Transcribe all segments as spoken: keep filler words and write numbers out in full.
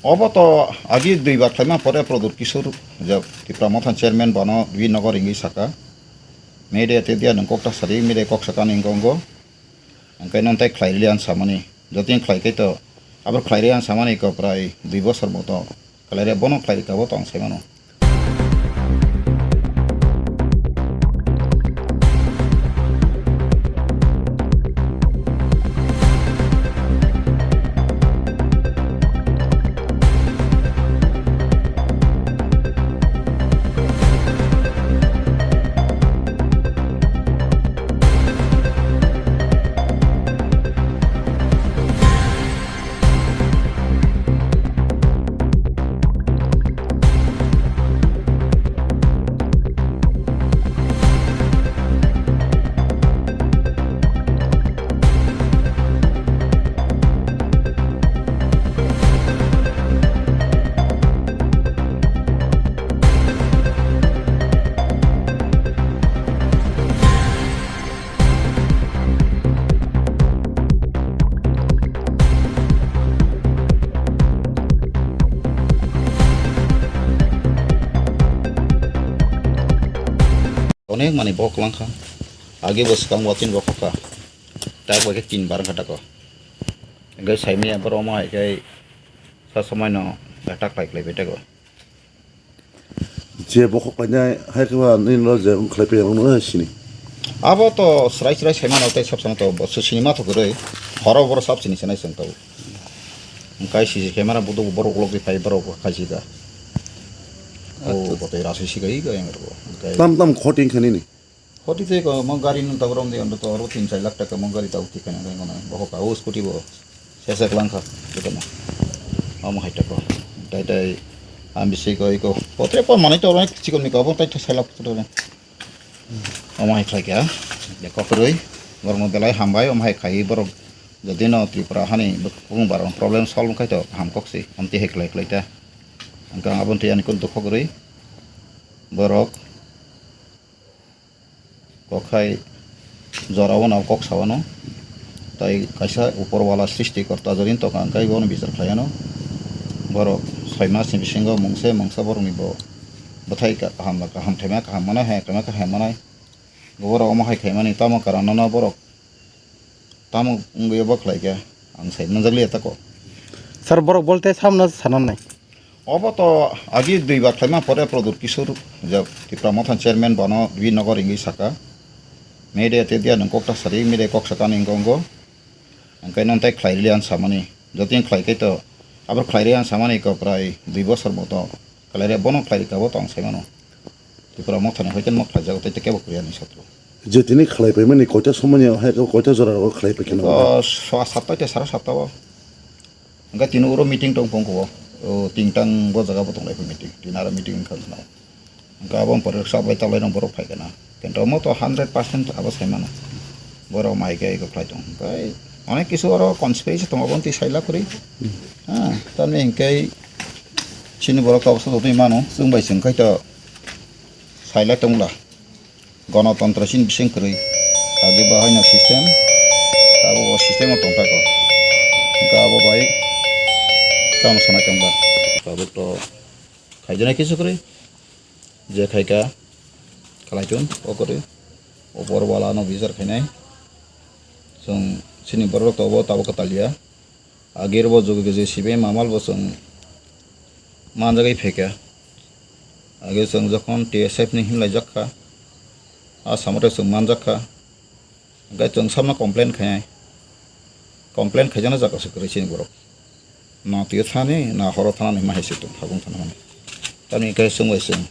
Obo to agi dui ba khlaima pore Pradyot Kishore je Tipra Motha chairman bono Bibir Nagar wngwi saka. Media te dia nwng kok ta sadi, media kok saka ni wngkha wngkha. Hwnkhe nwng tai khlai rwli ang samani. Jotoni khlai khe to abo khlai rwli ang samani ko prai dui bosor bo to khlai rwya bono khlai rwkha bo to ang sai mano. Onek mani bok langkha. Agi bo swkang watwini bok kha. Tak bai khe tin bar wngkha tako. Hwnkhe saimanya borok omo hai khe sa somoino attack khlai khlai bai tako. Je bokhok lainai hai khe ba nini no je wng khlai phaiyang wngno hai sini. Abo to srai srai sai mano tei sab samo to bo sini ma thok rwi horo boro sab sini sanai chwng tabuk. Hwnkhe C C camera budo borok uklok di phai borok khaisi da. O botoi rasai sikai ga yang rwo. Hwnkhe tam tam khoti wngkha nini. Khoti tei ko mo gari nung tabuk rom di ondo to oro tin char lakh taka mo gari tabuk tikhana nai ngono. Bokhok ka o scooty bo. Sesek langkha, jotono. Omo hai tako. Tai tai, ang bisi ko iko. Potre por manai to onek chikon miko, obo tai to selak to. Omo hai khlai kha. Ya kokroi. Borokno belai hambai, omo hai khai borok. Jodi no Tripura hani bukung barok problem solve khai to ham kok si. Amti hai khlai khlai ta. Angkang abon to yani kun dukho kwrwi. Borok. Kok hai jora o no kok sa wano. Tai kaisa upor wala srishti korta jori wng tongkha, hwnkhe bono bichar khlai ano. Borok soi mas ni bisingo mungsa mungsa borok ni bo bwthai kaham kaham thaima kaham manai, hai thaima kaham manai. Borok omo hai khaimani tamo karon no borok tamo wngwi obo khlai khe ang sai manjak liya tako. Sir, borok bolte samno sananai. Obo to agi dui bar khlaima pore Pradyot Kishore je Tipra Motha chairman bono Bibir Nagar wngwi saka. Media te dia nwng kok ta sadi, media kok saka ni wngkha wngkha. Hwnkhe nwng tai khlai rwli ang samani. Jotoni khlai khe to abo khlai rwya ang samani ko prai dui bosor bo to khlai rwya bono khlai rwkha bo to ang sai mano. Tipra Mothani hoite nok khlaijago tei kebo kwrwi ani satro. Je tini khlai paimani koita somoni hai koita jora rogo khlai paikhe no. O swa satta te sara satta o. Hwnkhe tini oro meeting tong phung kho. O tingtang bo jaga bo tong lai meeting. Tini aro meeting wngkha no. Hwnkhe abo pore sabai tablai no borok phai kana. Kintu omo to hundred percent abo sai mano. Borok mai khe eko khlai tong. Hwnkhe onek kisu oro conspiracy tong abo twi sai la kwrwi. Ha, tamni hwnkhe chini borok to obosongo twi mano. Chwng bai chwng khai to sai la tong la. Gonotontro chini bising kwrwi. Agi bo haino system, abo bo system o tongthako. Hwnkhe abo bai tamo sanai tongba. Tabuk to khaijaknai kisu kwrwi. Je khaika khlai tun o kwrwi. O bor wala no bichar khainai. Chwng chini borok to obo tabuk kwtal ya. Agir bo jugi jugi sibe mamal bo chwng manjagwi phaikha. Agir chwng jokhon T S F ni himlai jak kha, a samate chwng manjak kha. Hwnkhe chwng samno complain khainai. Complain khaijakna jaga se kwrwi chini borok. Na twi thani, na horo thani ma hai se tong, habung thani mani. Tamni hwnkhe chwng bai chwng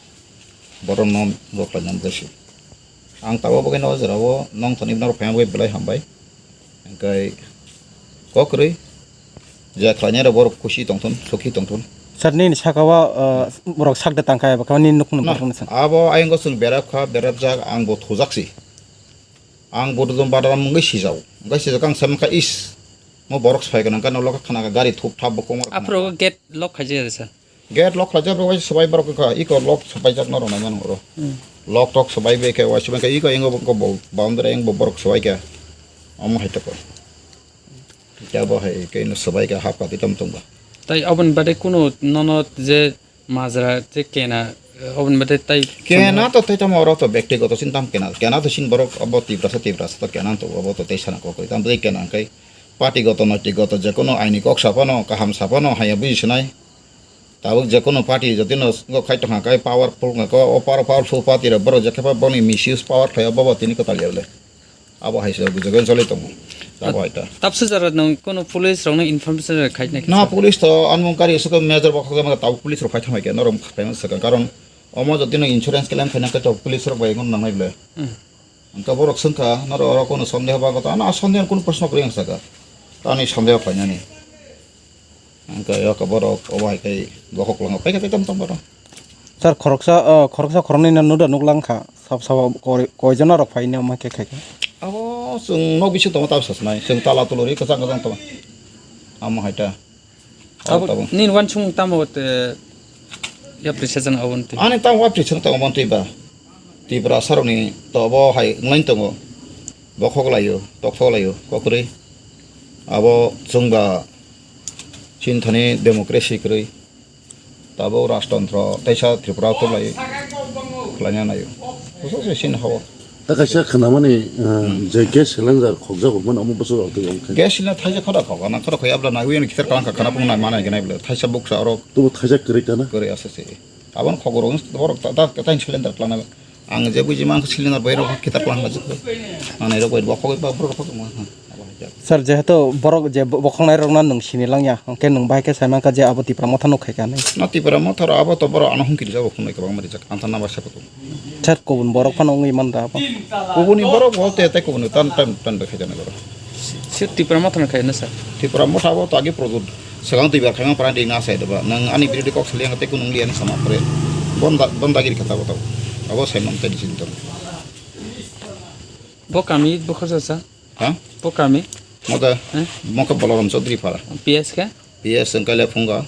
borok no rok lainani bwlai se. Ang tabuk bagwi no jora o nong thani norok phaima bagwi belai hambai. Hwnkhe kok kwrwi je khlainai rok borok khusi tongthun, sukhi tongthun. Sir, nini saka o, uh, borok sak de tangkha eba kha nini nukung no Na, borok no san. Abo ayang o chwng berap kha, berap jak ang bo thujak si. Ang bo dum badaram wngwi sijao. Wngwi sijak ang sai mankha is. Mo borok sai gwnang kha no lokha khana gari thup thap bo kongor khana. Aphuru gate lock khaijak ya sir. Gate lock khlaijak rok bai swbai borok wngkha, iko lock swbaijak norok naimano oro. Hmm. Lock tok swbai bai khe waisa bai khe iko ingo bo boundary ang bo borok swbai khe. Omo hai toko. Kya bo hai khe no swbai khe hap kha twi tong tong ba. Tai oboni bade kuno nono je majra je kena, oboni bade tai kena to tai tamo oro to bektigoto sin tam kena. Kena to sin borok obo Tiprasa, Tiprasa to kena to obo to tai sana kokoi. Tam bade kena kai party goto, noiti goto, je kono aini kok sapano, kaham sapano, haya buji sinai. Tabuk je kono party jotino go khai tongkha kai powerful wngkha ko, o power-, powerful party rok borok je khe boni misuse power khlai o bobo tini kwtal ya le. Abo hai se bujagwi choli tongo. Abo hai ta. Tapsa jora nwng kono police rokno information rok khai nai khe No, sir? Police to anmung kari suka major bokha jama tabuk police rok phai thamai khe norok khai sakha karon omo jotino insurance claim khaina khe to police rok bai ngon nangnai le. Hmm. Hwnkhe borok swngkha, norok oro kono sondeho ba kotha? Ano, a sondeho kono proshno kwrwi ang sakha. Tani sondeho khlainani. Hwnkhe yok borok obo hai khe bokhok langa paikha tei tamo tamo borok. Sir, khoroksa, o, khoroksa khoroknwi no nuda nuklang kha. Sab sabo koi-, koijon norok phaini omo khe khaikha? Abo chwng nok bising tongo tamo sasnai. Chwng tala tuluri kwchang kwchang tongo. Amo hai ta. Abo tabuk. Nini wansukmung tamo te yapri sajana abo twi? Ani tamo yapri sajana tongo obo twi ba. Tiprasa rokni to obo hai wnglaino tongo. Bokhok laio, tokthok laio, kokrwi. Abo chwngba chini thani democracy kwrwi. Tabuk rajtantro teisa Tripura o tuklai khlaina naio. Bwswk se sini hao. Ta kaisa khwnamani, uh, je gas cylinder khokjago mano omo bwswk rok twi omo khe. Gas cylinder thaisa khoro khok, ana khoro khoi abla naiwi ani khitar kalang ka khana pung nai manai ganai bwle. Thaisa buksa oro Tubo thaisa kwrwi kana? Kwrwi asa se. Abon khogoro borok ta, ta, ta cylinder klana. Ang je buji mang cylinder bai rok khitar klang la jikho. Manai rok bai bokho bai borok khok ma. Sir, jehetu borok je bo-, bokhoknai rokno nwng sini langya, hwnkhe nwng bahai khe sai mankha je abo Tipra Motha no khai kha hinwi. No Tipra Motha ro abo to borok ano hungkiri jago khunui kwbangma rijak. Ang thana bai sakoto. Sir, kubun borok phano wngwi man da abo. Kubuni borok bo te, te kubuni tan, tan, tan bai khai jani borok. Sir, Tipra Motha no khai na sir? Tipra Motha abo to agi project. Swkang twi bar khaima pran ding na sai doba. Nwng ani birodo kok sali ang te kunung liya ni sama pore. Bonda, bonda giri kata bo to. Abo sai mam te di sin to. Bo kami bo khorsa sa? Ha? Bo kami? Moka, Eh? Moka Balaram Chaudhary Para. P S khe? P S wngkha le Phunga.